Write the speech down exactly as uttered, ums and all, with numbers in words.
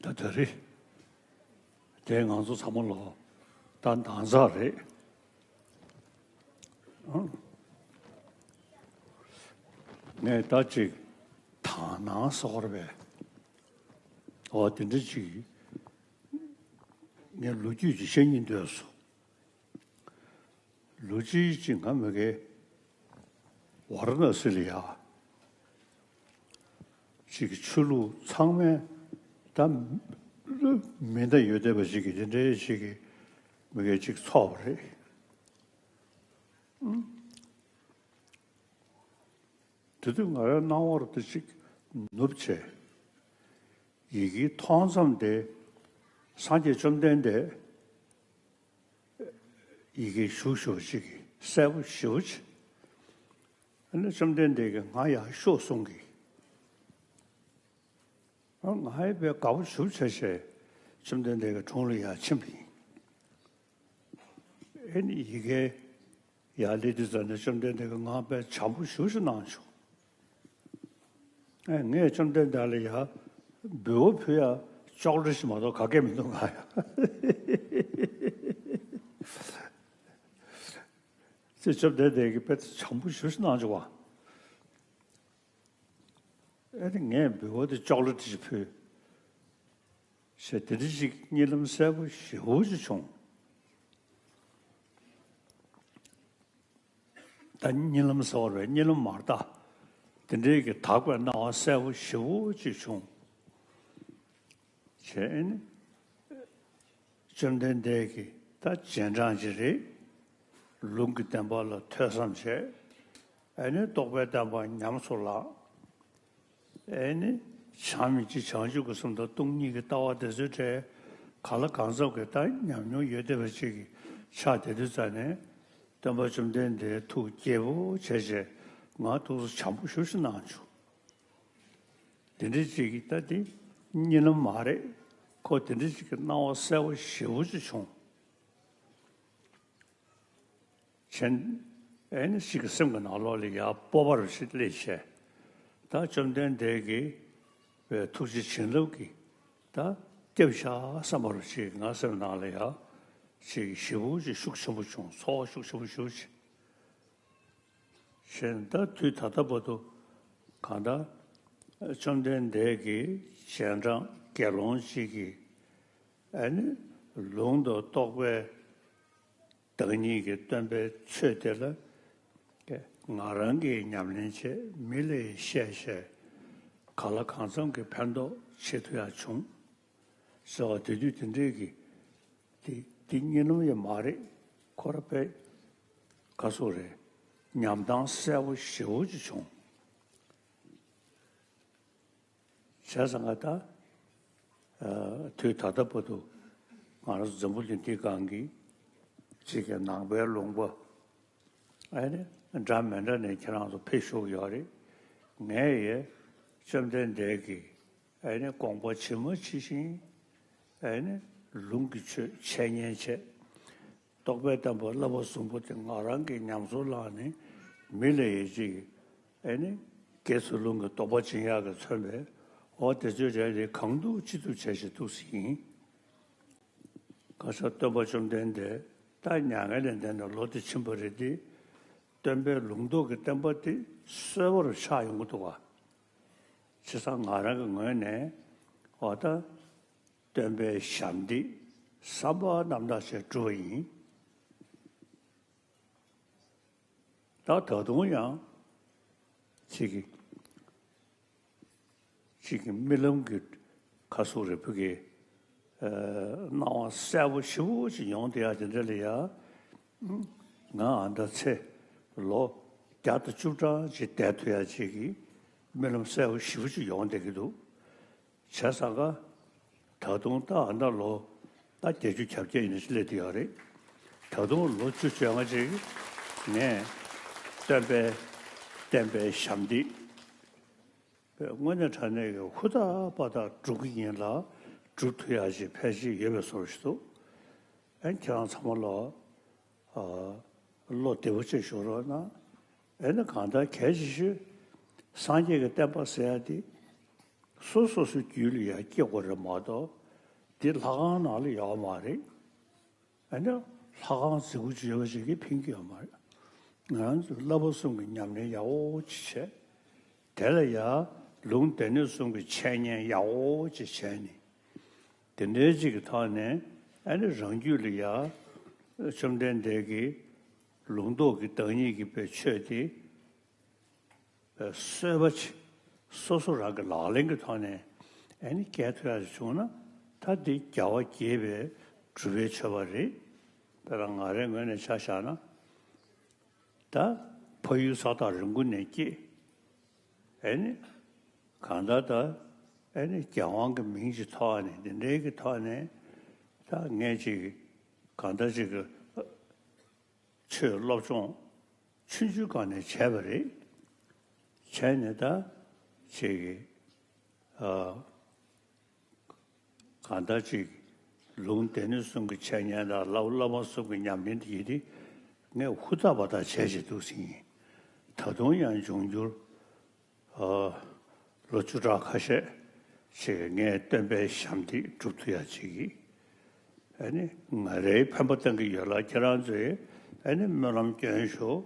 ད་ད་རེད། དེ་ང་ཚོ་ཚང་མ་ལོ་ད་འདང་ཚར་རེད། ཨང་། ངས་ད་ཅིག་དག་སྣང་ཟེར་བ་རེད་པས། འོ་དེ་འདྲ་ཅིག་ངས་ལོ་རྒྱུས་ཅིག་བཤད་སྙིང་འདོད་སོང་། ལོ་གཅིག་ཅིག་ང་མི་གའི་ཝཱ་ར་ཎ་སི་ལ་ཡ་ཅིག་ཆོས་ལུགས་ཚང་མས་ད་མི་འདང་ཡོད་བསྡད་པ་ཅིག་གི་དེ་འདྲའི་ཅིག་གི་མི་གའི་ཅིག་ཚོགས་པ་རེད། དེ་དུས་ང་རའི་སྣང་བར་དུ་ཅིག་ནུབ་བྱས། ཡི་གེ་མཐོང་ཙམ་དེ་སངས་རྒྱས་བཅོམ་ལྡན་འདས་ཡི་གེ་ཞུ་ཞུ་ཅིག་གིས་གསལ་པོ་ཞེ་པོ་ཅིག་ཨ་ནི་བཅོམ་ལྡན་འདས་ཀྱིས་ང་ཡར་ཤོག་གསུང་གི། ང་ཡི་དཔེ་དགའ་པོ་ཞེ་པོ་བྱས་བྱས་བཅོམ་ལྡན་འདས་ཀྱི་དྲུང་ལ་ཡར་ཕྱིན་པ་ཡིན། ཨེ་ནི་ཡི་གེ་ཡར་སླེབས་དུས་ཙམ་ནས་བཅོམ་ལྡན་འདས་ཀྱིས་ང་དཔེ་བྱམས་པོ་ཞེ་པོ་ཞིག་གནང་བྱུང་། ཨེ་ངས་བཅོམ་ལྡན་འདས་ལ་ཡར་འབུལ་བ་ཕུལ་ཡ་ཅོག་ལེ་ཞིག་མ་གཏོགས་ག་གེ་མི་འདུག་ང་ཡ། ཅེས་བཅོམ་ལྡན་འདས་ཀྱིས་དཔེ་བྱམས་པོ་ཞེ་པོ་ཞིག་གནང་བྱུང་བ། ཨེ་ནི་ངས་འབུལ་བ་དེ་ཅོག་ལེ་ཊི་ཞིག་ཕུལ། ཞེས་དེ་འདྲ་ཞིག་གཉིད་ལམ་གསལ་པོ་ཞེ་པོ་ཅིག་བྱུང་། ད་གཉིད་ལམ་ཟེར་བ་རེད། གཉིད་ལམ་མ་རེད་ད། དེ་འདྲའི་གི་དག་པའི་སྣང་བ་གསལ་པོ་ཞེ་པོ་ཅིག་བྱུང་། བྱས་ནས་བཅོམ་ལྡན་འདས་ཀྱིས་ད་རྗེས་འབྲང་ཅིག་རེད། ལུང་གི་བསྟན་པ་ལ་ཐོས་བསམ་བྱས། ཨ་ནི་རྟོགས་པའི་བསྟན་པ་ཉམས་སུ་བླངས། ཨེ་ནི། བྱམས་སྙིང་རྗེ་བྱང་ཆུབ་ཀྱི་སེམས་དང་སྟོང་ཉིད་ཀྱི་ལྟ་བ་དེ་ཚོའི་གྲས་གང་ལ་གང་འཚམ་གྱི་ད་ཉམས་མྱོང་ཡོད་བསྡད་པ་ཅིག་གི་ཆགས་བསྡད་དུས་ཙ་ནས། སྟོན་པ་བཅོམ་ལྡན་འདས་ཐུགས་དགྱེས་པོ་བྱས་བྱས་ང་ཐུགས་སུ་བྱམས་པོ་ཞེ་པོ་ཞིག་གནང་བྱུང་། དེ་འདྲ་ཅིག་གི་ད་དེ་གཉིད་ལམ་མ་རེད། ཁོ་དེ་འདྲ་ཅིག་གི་སྣང་བ་གསལ་པོ་ཞེ་པོ་ཅིག་བྱུང་། བྱས། ཨེ་ནི་ཞིག་གི་སེམས་ཀྱི་ནང་ལོགས་ལ་ཡར་སྤོབས་པ་རུ་ཞིག་སླེབས་བྱས། ད་བཅོམ་ལྡན་འདས་ཀྱི་བའི་ཐུགས་རྗེ་བྱིན་རླབས་ཀྱིས་ད་སྐྱབས་བཞག་བསམ་པ་རུ་ཞིག་ང་སེམས་ནང་ལ་ཡར་ཞིག་ཞེ་པོ་ཅིག་ཤུགས་ཆེན་པོ་བྱུང་། ཚོར་བ་ཤུགས་ཆེན་པོ་ཞེ་པོ་ཅིག་བྱས། ད་དུས་ད་ལྟ་བར་དུ་གང་ལྟར་བཅོམ་ལྡན་འདས་ཀྱི་རྗེས་འབྲང་དགེ་སློང་ཅིག་གིས་ཨ་ནི་ལུང་དང་རྟོགས་པའི་བདག་ཉིད་ཀྱི་སྟོན་པའི་ཆོས་དེ་ལ་ང་རང་གིས་ཉམས་ལེན་བྱས། མི་ལ་ཡང་བཤད་བྱས། གང་ལ་གང་འཚམ་གྱི་ཕན་ཐོགས་བྱེད་ཐུབ་ཡག་བྱུང་། ཟེར་བ་དེ་དུས་དེ་འདྲའི་གི་དེ་དེ་གཉིད་ལམ་ཡང་མ་རེད། ཁོ་ར་དཔེ་ག་སོགས་རེད། ཉམས་སྣང་གསལ་པོ་ཞེ་པོ་ཅིག་བྱུང་། བྱས་ཙང་ང་ད། ཨ། དུས་ད་ལྟ་བར་དུ་ང་རང་ཚོ་འཛམ་བུ་གླིང་འདིའི་སྒང་གི་གཅིག་གི་ནང་པའི་ལུང་པ་ཨ་ནི་འདྲ་མི་འདྲ་ནས་ཁྱེད་རང་ཚོ་ཕེབས་བཞུགས་ཡོད་རེད། ངས་ཡ་བཅོམ་ལྡན་འདས་ཀྱི་ཨ་ནི་དགོངས་པ་ཇི་མ་ཇི་བཞིན་ཨ་ནི་ལུང་གི་ཆོས་འཆད་ཉན་བྱས། རྟོགས་པའི་བསྟན་པ་བསླབ་པ་གསུམ་པོ་དེ་ང་རང་གིས་ཉམས་སུ་བླངས་ནས་མི་ལ་ཡིད་ཆེས་ཀྱི་ཨེ་ནི་དགེ་ཚུལ་སློང་གི་དོགས་པ་འབྱིན་ཡག་གིས་མཚོན་པའི་འོ་དེ་ཚོའི་གྲས་དེ་གང་ཐུབ་ཅི་ཐུབ་བྱས་ཤིག་ཐུགས་སུ་ཡིན། ག་ས་སྟོན་པ་བཅོམ་ལྡན་འདས་ད་མྱ་ངན་ལས་འདས་ནས་ལོ་དེ་ཕྱིན་པ་རེད་དེ། སྟོན་པའི་ལུང་རྟོགས་ཀྱི་བསྟན་པ་དེ་གསལ་པོར་ཆགས་ཡོང་གི་འདུག་ག་བྱས་ཙང་ང་རང་གི་ངོས་ནས་འོ་ད། སྟོན་པའི་ཞབས་འདེགས་བསམ་པ་རྣམ་དག་ཅིག་བསྒྲུབས་པ་ཡིན། ད་ད་དུང་ཡང་ཅིག་གི་ཅིག་གི་རྨི་ལམ་གྱི་ཁ་སོགས་རེ་ཕུ་གི་སྣང་བ་གསལ་པོ་ཞེ་པོ་ཅིག་ཡོང་བསྡད་ཡག་དེ་འདྲ་ལ་ཡ། ང་ཨ་ད་ཚེ་ལོ་བརྒྱ་དང་བཅུ་གྲངས་ཅིག་བསྡད་ཐུབ་ཡག་ཅིག་གི་རྨི་ལམ་གསལ་པོ་ཞེ་པོ་ཅིག་ཡོང་བསྡད་ཀྱི་འདུག་བྱས་ཙང་ཀ་ད་དུང་ད་ཨ་ད་ལོ་ད་བརྒྱད་ཅུ་གྱ་བརྒྱད་ཡིན་ན་སླེབས་བསྡད་ཡོད་རེད། ད་དུང་ལོ་བཅུ་བཅོ་ལྔ་ཅིག་ངས་སྟོན་པའི་བསྟན་པའི་ཞབས་འདེགས་དངོས་གནས་དྲང་གནས་ཀྱི་ཧུར་ཐག་པ་ཐག་སྒྲུབ་ཀྱི་ཡིན་ལ་སྒྲུབ་ཐུབ་ཡག་ཅིག་ཕལ་ཆེར་ཡོད་པའི་བཟོ་འདྲ་ཞིག་འདུག་ཨ་ཁྱེད་རང་ཚང་མ་ལོ། བློ་བདེ་པོ་བྱས་བཞུགས་རོགས་གནང་། ཨེ་ནི་གང་ལྟར་གལ་ཆེ་ཤོས་སངས་རྒྱས་ཀྱི་བསྟན་པ་ཟེར་ཡ་དེ་ སོ་སོ་སོའི་རྒྱུད་ལ་ཡང་སྐྱེ་དགོས་རེད་མ་གཏོགས། འདི་ལྷ་ཁང་ནང་ལ་ཡོད་མ་རེད། ཨ་ནི་ལྷ་ཁང་རྫིག་པོ་ཅིག་ཡོད་པ་ཞིག་གིས་ཕན་གྱི་ཡོད་མ་རེད། ང་རང་ཚོས་བསླབ་པ་གསུམ་གྱི་ཉམས་ལེན་ཡག་པོ་ཅིག་བྱས། དེ་ལ་ཡང་ལུང་སྡེ་སྣོད་གསུམ་གྱི་འཆད་ཉན་ཡག་པོ་ཅིག་བྱས་ནས། དེ་འདྲའི་ཅིག་གི་ཐོག་ནས་ཨ་ནི་རང་རྒྱུད་ལ་ཡང་བཅོམ་ལྡན་འདས་ཀྱིས་ལུང་རྟོགས་ཀྱི་བདག་ཉིད་ཀྱི་པའི་ཆོས་དེ་གསོལ་བ་ཆེ། སོ་སོ་རང་གི་ལག་ལེན་གྱི་ཐོག་ནས་ཨ་ནི་སྐྱེལ་ཐུབ་ཡག་བྱུང་ན། ད་འདི་རྒྱལ་བ་དགྱེས་པའི་སྒྲུབ་པའི་མཆོད་པ་རེད། དཔེར་ན་ང་རའི་ངོས་ནས་ཆ་བཞག་ན། ད་ཕ་ཡུལ་ས་ཐག་རིང་པོ་ནས་སྐྱེས། ཨ་ནི་གང་ལྟར་ད་ཨ་ནི་རྒྱལ་དབང་གི་མིང་ཅིག་ཐོགས་ནས། འདི་འདྲའི་གི་ཐོག་ནས་ད་ངས་ཅིག་གང་ལྟར་ཅིག་གི་ཆོས་སློབ་སྦྱོང་ཆུང་ཆུང་སྒང་ནས་བྱས་པ་རེད། བྱས་ནས་ད་ཅིག་གི་ཨ། གང་ལྟར་ཅིག་ལུང་སྡེ་སྣོད་གསུམ་གྱི་འཆད་ཉན་དང་བསླབ་བསླབ་པ་གསུམ་གྱི་ཉམས་ལེན་དེ་ཡིན་དེ། ངས་ཧུར་ཐག་པ་ཐག་བྱས་བྱས་འདུག་ཟིན་ཡིན། ད་དུང་ཡང་འབྱུང་འགྱུར། ཨ། ལོ་བཅུ་ཕྲག་ཁ་ཤས་ཅིག་ངས་སྟོན་པའི་ཞབས་འདེགས་སྒྲུབ་ཐུབ་ཡག་ཅིག་གིས། ཨ་ནི་ང་རའི་འཕེན་པ་བཏང་གི་ཡོད་ལ། ཁྱེད་རང་ཚོས་ཨ་ནི་སྨོན་ལམ་སྐྱོན་ཞུ།